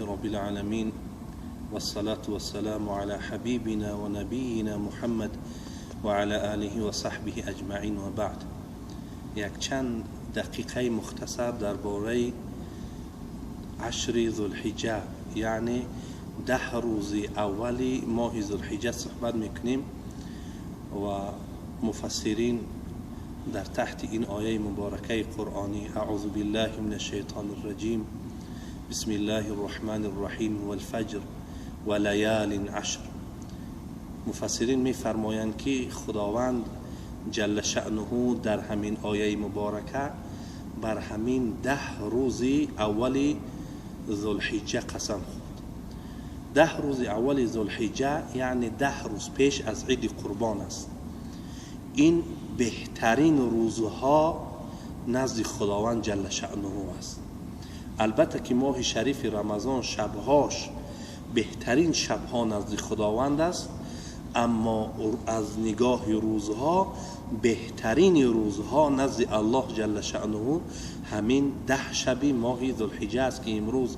رب العالمين والصلاة والسلام على حبيبنا ونبينا محمد وعلى آله وصحبه أجمعين وبعد. یک چند دقیقه مختصر درباره عشر ذوالحجه، یعنی 10 روز اولی ماه ذوالحجه صحبت میکنیم و مفسرین در تحت این آیه مبارکه قرآنی اعوذ بالله من الشیطان الرجیم بسم الله الرحمن الرحیم والفجر ولیال عشر، مفسرین میفرمایند که خداوند جل شأنه در همین آیه مبارکه بر همین 10 روز اول ذوالحجه قسم خورد. 10 روز اول ذوالحجه یعنی 10 روز پیش از عید قربان است. این بهترین روزها نزد خداوند جل شأنه است. البته که ماه شریف رمضان شبهاش بهترین شبها نزد خداوند است، اما از نگاه روزها بهترین روزها نزد الله جل شأنه همین 10 شب ماه ذوالحجه است که امروز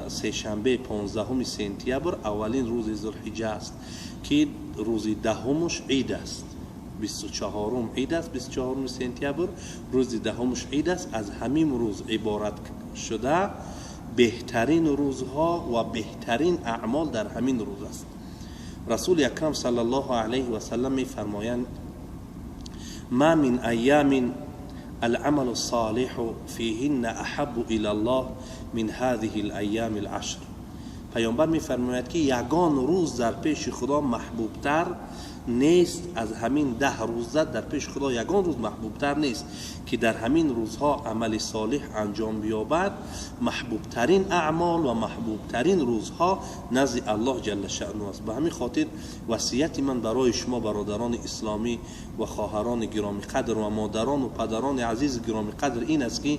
سه‌شنبه 15 سپتامبر اولین روز ذوالحجه است که روز دهمش عید است. 24 عید است، 24 سپتامبر روز دهمش عید است. از همین روز عبارت شده بهترین روزها و بهترین اعمال در همین روز است. رسول اکرم صلی الله علیه و سلم می‌فرمایند ما من ایام العمل الصالح فیهن احب الى الله من هذه الایام العشر. پیامبر می‌فرماید که یگان روز در پیش خدا محبوبتر نیست از همین 10 روز. در پیش خدا یگان روز محبوبتر نیست که در همین روزها عمل صالح انجام بیابد. محبوبترین اعمال و محبوبترین روزها نزد الله جل شأنه است. به همین خاطر وصیت من برای شما برادران اسلامی و خواهران گرامی قدر و مادران و پدران عزیز گرامی قدر این است که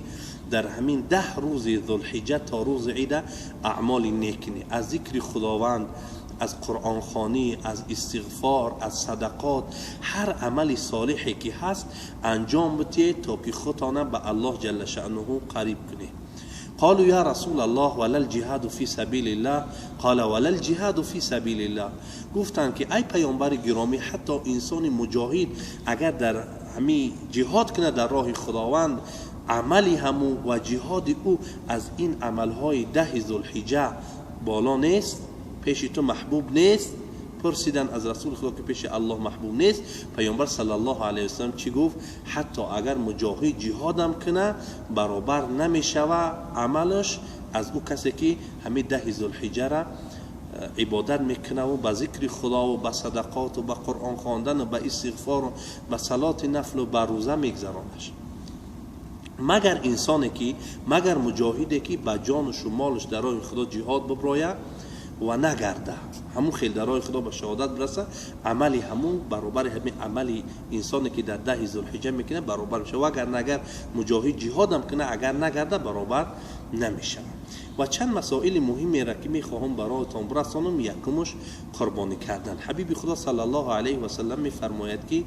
در همین 10 روز ذوالحجه تا روز عید اعمال نیک کنی، از ذکر خداوند، از قرآن خوانی، از استغفار، از صدقات، هر عمل صالحی که هست انجام بده تا که خودتان به الله جل شأنه قریب کنی. قالوا یا رسول الله ولا الجهاد فی سبیل الله؟ قال ولا الجهاد فی سبیل الله. گفتند که ای پیامبر گرامی، حتی انسان مجاهد اگر در همی جهاد کنه در راه خداوند، عملی همو و جهاد او از این عملهای 10 ذوالحجه بالا نیست، پیش تو محبوب نیست. پرسیدن از رسول خدا که پیش الله محبوب نیست. پیامبر صلی الله علیه وسلم چی گفت؟ حتی اگر مجاهد جهادم کنه برابر نمیشوه عملش از او کسی که همه 10 ذوالحجه را عبادت میکنه و به ذکر خدا و به صدقات و به قرآن خواندن و به استغفار و به صلات نفل و به روزه میگذرانش. مگر انسانی که، مگر مجاهدی که به جانش و مالش در راه خدا جهاد ببراید و نگرده، همون خیلی در راه خدا به شهادت برسه، عملی همون برابر همین عملی انسانی که در 10 ذوالحجه میکنه برابر میشه. و اگر نگر مجاهد جهادم کنه اگر نگرده برابر نمیشه. و چند مسائل مهمی را که میخواهم برایتان برسانم. یکمش قربانی کردن. حبیب خدا صلی الله علیه و سلم میفرماید که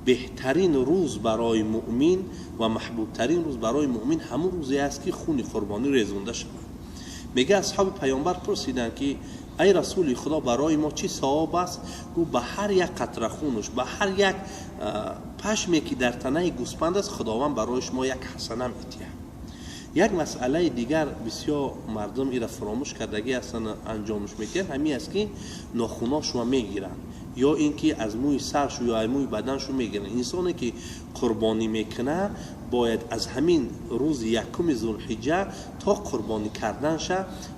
بهترین روز برای مؤمن و محبوبترین روز برای مؤمن همون روزی است که خون قربانی ریزونده شود. میگه اصحاب پیامبر پرسیدن که ای رسول خدا برای ما چی ثواب است؟ گفت به هر یک قطره خونش، به هر یک پشمی که در تنه گوسفند است، خداوند برای شما یک حسنه میده. یک مسئله دیگر بسیار مردم ایرا فراموش کردگی هستن انجامش میدن، همین است که ناخوناشو میگیرن یا اینکه از موی سرش یا از موی بدنشو میگیرن. انسانی که قربانی میکنه باید از همین روز یکم ذوالحجه تا قربانی کردنش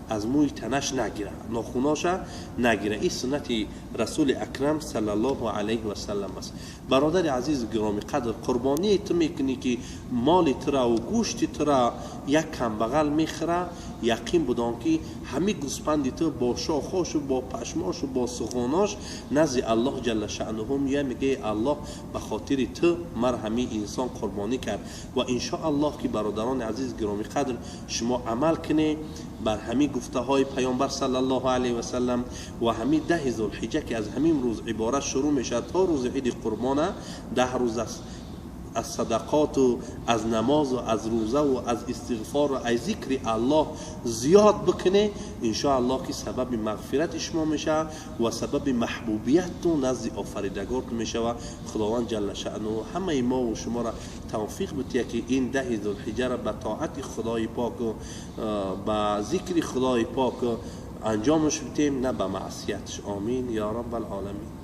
از موی تنش نگیره، ناخوناش نگیره. این سنت رسول اکرم صلی الله علیه و سلم است. برادر عزیز گرامی قدر، قربانی تو میکنی که مال تو را و گوشت تو را یک کم بغل میخوره، یقین بدان که همه گوسفند تو با شاخاش و با پشماش و با سخوناش نزد الله جل شأنه میاد، میگه الله به خاطر تو مر همه انسان قربانی کرد. و ان شاء الله که برادران عزیز گرامی قدر شما عمل کنه بر همه گفته های پیامبر صلی الله علیه و سلم و همه 10 ذوالحجه که از همین روز عبارت شروع میشه تا روز عید قربان 10 روز است. аз садақоту аз намозу аз рӯзаву аз истиғфору аз зикри Аллоҳ зиёд бикунед, иншоаллоҳ ки сабаби мағфирати шумо мешавад ва сабаби маҳбубияту назди офаридагор мешавад. Худованд ҷалла шаънуҳу ҳамаи мо ва шуморо тавфиқ бития, ки ин 10 зулҳиҷаро ба тоати Худои поку ба зикри Худои пок анҷомаш битем, на ба маъсиятш. Омин ё раббал оламин.